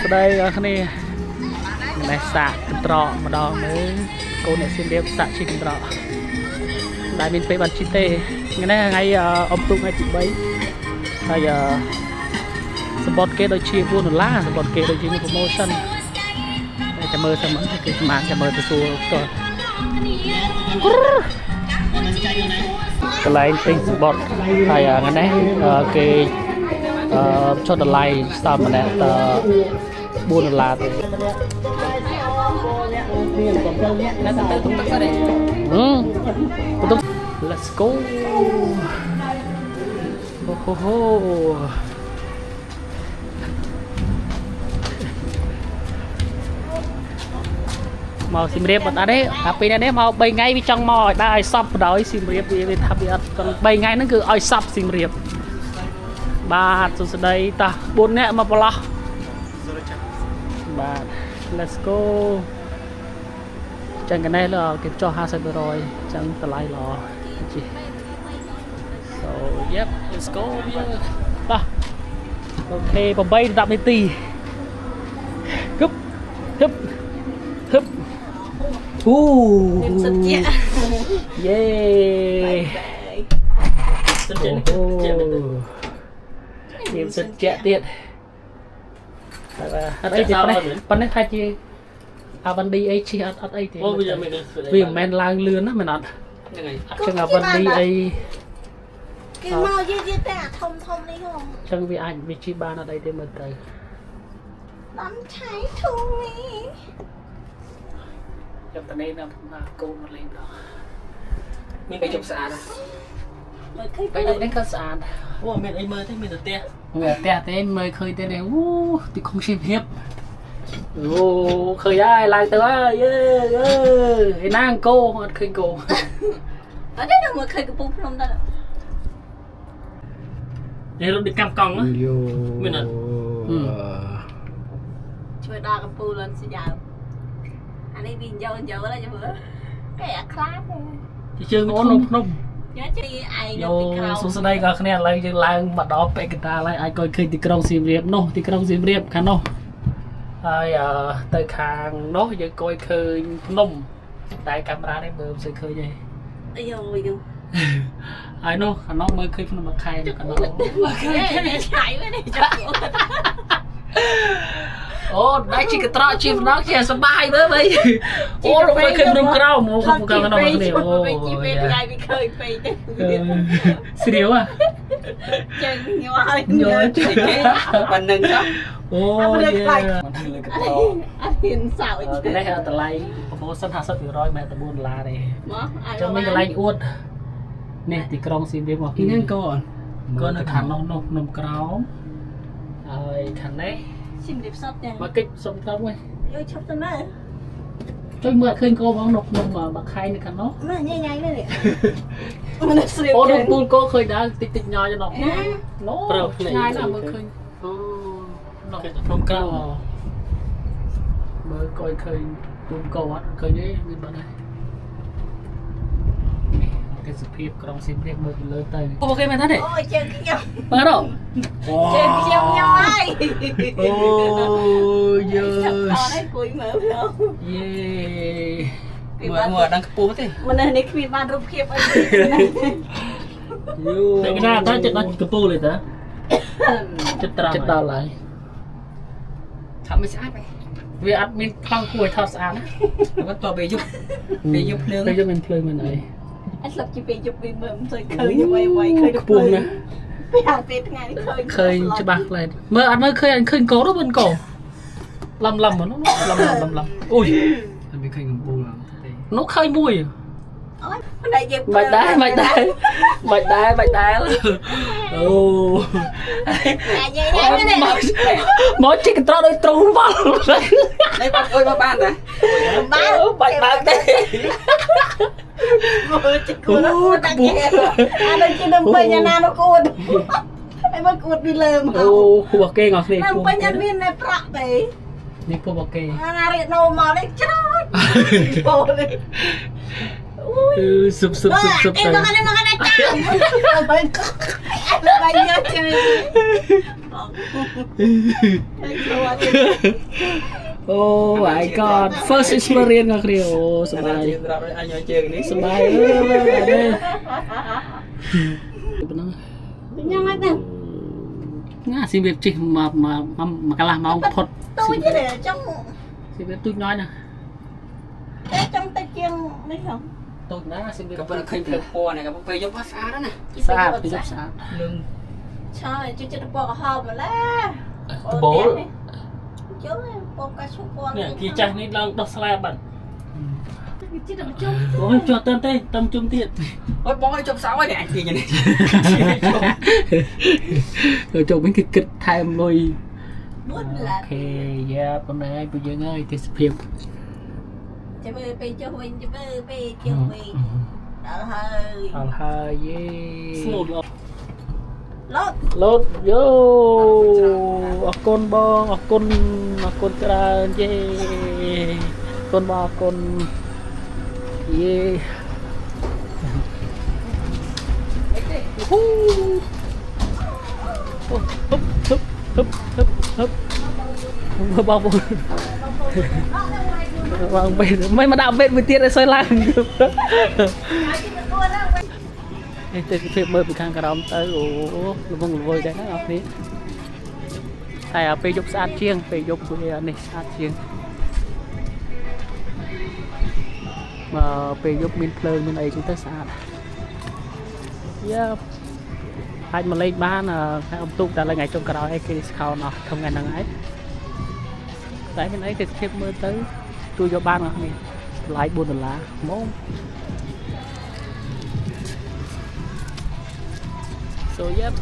ស្ដីអ្នកគ្នានេះសាកកន្ត្រកម្ដងមើលកូនអ្នកសៀមរាបសាកជីកន្ត្រកដែលមានពេលបានជីទេថ្ងៃនេះថ្ងៃអុំទូកថ្ងៃទី3ហើយសម្បត្តិគេដូចជា4ដុល្លារសម្បត្តិគេដូចជាមាន promotion តែចាំមើលសិនគេស្មានចាំមើលទៅសួរផ្ទាល់កន្លែងទិញសម្បត្តិហើយថ្ងៃនេះគេចុះតម្លៃស្តាមម្នាក់ត4ដុល្លារទេLet's go អូហូមកសៀមរាបអត់ទេអាពេលនេះមក3ថ្ងៃវាចង់មកឲ្យដើរឲ្យសពបណ្ដោយសៀមរាបវាថាវាអត់ចង់3ថ្ងៃហ្នឹងគឺឲ្យសពសៀមរាបបាទសួស្តីតោះ4នាក់មកប្រឡោះបាទ Let's go ចឹងកណេះគេចុះ50%ចឹងតម្លៃល្អជី So yep let's go តោះអូខេ8 10នាទីហឹបហឹបហឹបអូសិតជាយេសិតជានេះសិតជាទៀតតែអត់អីទេប៉ុណ្ណេះថាជាអាវ៉ាន់ឌីអីជិះអត់អត់អីទេវាមិនមែនឡើងលឿនណាមែនអត់ហ្នឹងហើយអត់ចឹងអាវ៉ាន់ឌីអីគេមកយឺតយឺតតែអាធំធំនេះហ៎ចឹងវាអាចវាជិះបានអត់អីទេមើលទៅដំឆៃធូមីចាំតនេះណាកូនមកលេងដល់មានពេលជប់ស្អាតណាមើលឃើញពេលនេះក៏ស្អាតអូមានអីមើលទេមានតែផ្ទះមានផ្ទះទេមើលឃើញទេនេះអូទីក្រុងសៀមរាបអូឃើញហើយឡើងទៅហើយយេយេឯណាអង្គអត់ឃើញគោអត់ទេមើលឃើញកំពូលភ្នំដែរនេះរត់ដូចកាំកង់ណាមានអត់ជួយដល់កំពូលឡើងស្យាវអានេះវាយោយោឡើយមើលគេអាខ្លាចទេជើងអូននៅភ្នំញ៉ាំជីឯងនៅពីក្រោមសួស្តីដល់គ្នាឥឡូវយើងឡើងមកដល់ពេកកណ្ដាលហើយអាចក៏ឃើញទីក្រុងសៀមរាបនោះទីក្រុងសៀមរាបខាងនោះហើយទៅខាងនោះយើងក៏ឃើញភ្នំតែកាមេរ៉ានេះមើលមិនសូវឃើញទេអាយយហើយនោះខាងនោះមើលឃើញភ្នំមួយខែខាងនោះមើលឃើញឆ្ងាយមែនទេចាំអូដៃជីកត្រកជីម្ដងជាសបាយមើលវិញអូរមើលឃើញភ្នំក្រោមអូភ្នំក្រោមនោះគ្នាអូជីពេលថ្ងៃវាឃើញពេកទេស្រាវហ៎ចឹងញ័រហើយញ័រប៉ុណ្្នឹងចុះអូយមិនទៅលើកត្រកអត់ហ៊ានសើចនេះតម្លៃ promotion 50% មិនតែ4ដុល្លារទេមកចាំមានកន្លែងអួតនេះទីក្រុងសៀមរាបមកពីហ្នឹងក៏ក៏នៅខាងនោះនោះភ្នំក្រោមហើយខាងនេះសៀមរាបសតទាំងមកកិច្ចសុំត្រង់វិញយកឈប់ទៅមើលជួយមើលឃើញគោបងនៅក្នុងមួយខែនៅខាងនោះមើលញ៉ៃញ៉ៃនេះមិនស្រាវអូនោះពូលគោឃើញដែរតិចតិចញ៉យនោះនោះឆ្ងាយណាស់មើលឃើញអូនោះភ្នំក្រោមមើលកយឃើញពូលគោអត់ឃើញទេមានបាត់ហើយទេសភាពក្រុងសៀមរាបមើលពីលើទៅអូគេមែនទេអូជើងខ្ញុំមើលដល់ជើងខ្ញុំញ៉ាំហើយអូយើអត់ឲ្យគួយមើលភ្លោយេមើលមើលដល់ខ្ពស់ទេមនុស្សនេះគ្មានបានរូបភាពអីយូតែគេថាតើចិត្តដល់កំពូលទេតាចិត្តត្រង់ចិត្តដល់ហើយថតមិនស្អាតទេវាអត់មានខ្លងគួរឲ្យថតស្អាតណាគាត់តពេលយប់ពេលយប់ភ្លើងពេលយប់មានភ្លើងមែនអីអត់ស្លាប់ជាពេលយប់វាមើលមិនសូវឃើញអ្វីអ្វីឃើញខ្ពស់ណាស់ពេលអាពេលថ្ងៃនេះឃើញឃើញច្បាស់ខ្លែមើលអត់មើលឃើញឃើញកោនោះមិនកោឡំឡំនោះឡំឡំឡំអូយអត់មានឃើញកំពូលទេនោះឃើញមួយអូយមិនដែរយើងមិនដែរមិនដែរមិនដែរមិនដែរអូញ៉ៃញ៉ៃនេះមកជីកត្រដូចទ្រូងវល់នេះបាត់អុយមកបានតាបានបាច់បើកទេមើលជីគួតតាគេអានេះជានំពេញអាណានោះគួតហើយមកគួតពីលើមកអូគួតគេងអស់គ្នានំពេញអត់មាននៅប្រាក់ទេនេះគួតគេអាណារេណូមកនេះច្រត់អូនេះ គឺស៊ុបស៊ុបស៊ុបស៊ុប ទៅមកនេះមកនេះចាំបាញ់បាញ់យកជើង ហើយខ្លួន Oh my god, first experience អ្នកគ្នាអូសប្បាយ ជើងត្រប់អញឲ្យជើងនេះ សប្បាយអើយប៉ុណ្ណឹង ញ៉ាំអត់ទេ ណាសៀមរាបជិះមកមកមកកន្លះម៉ោងផុត ទូចទេចង់ សៀមរាបទូចน้อยណា តែចង់ទៅជាងនេះហ៎ ទូចណាសៀមរាប ក៏ប៉ុន្តែឃើញភ្លើងពណ៌នេះក៏ពេលយប់ស្អាតណាស់ ស្អាតពេលយប់ស្អាត នឹង ឆើយជួយចិត្តពណ៌ក្រហមម្ល៉េះ ដបូល ជុំពណ៌កាឈូពណ៌ នេះគីចាស់នេះឡើងដោះស្លែបាត់ ជិះដល់ជុំ អូយជាប់ទៅទេតំជុំទៀតអូយបងឲ្យជប់សៅហើយនេះអញទាញនេះ ទៅជុំវិញគឺគិតថែមលុយ 4ដុល្លារ អូខេយ៉ាប៉ុណ្ណេះហើយពួកយើងហើយទេសភាព ចាំមើលពេលចុះវិញចាំមើលពេលចុះវិញដល់ហើយ ដល់ហើយយេ ស្មូតល្អ លោត លោតយោអរគុណបងអរគុណអរគុណច្រើនយេអរគុណបងអរគុណយេហ៊ូហឹបហឹបហឹបហឹបហឹបបងប្អូនបងបេតមិនមកដាក់បេតមួយទៀតឲ្យសុយឡើងនេះទេសភាពមើលពីខាងក្រោមទៅអូល្វឹងល្វើយដែរណាអ្នកនេះតែពេលយប់ស្អាតជាងពេលយប់វានេះស្អាតជាងមកពេលយប់មានភ្លើងមានអីចឹងទៅស្អាតយ៉ាអាចមកលេងបានថ្ងៃអុំទូកតែថ្ងៃចុងក្រោយអីគេ discount អស់ក្នុងថ្ងៃហ្នឹងឯងតែមានអីទេសភាពមើលទៅជួយយកបានអ្នកនេះតម្លៃ4ដុល្លារមក So yep.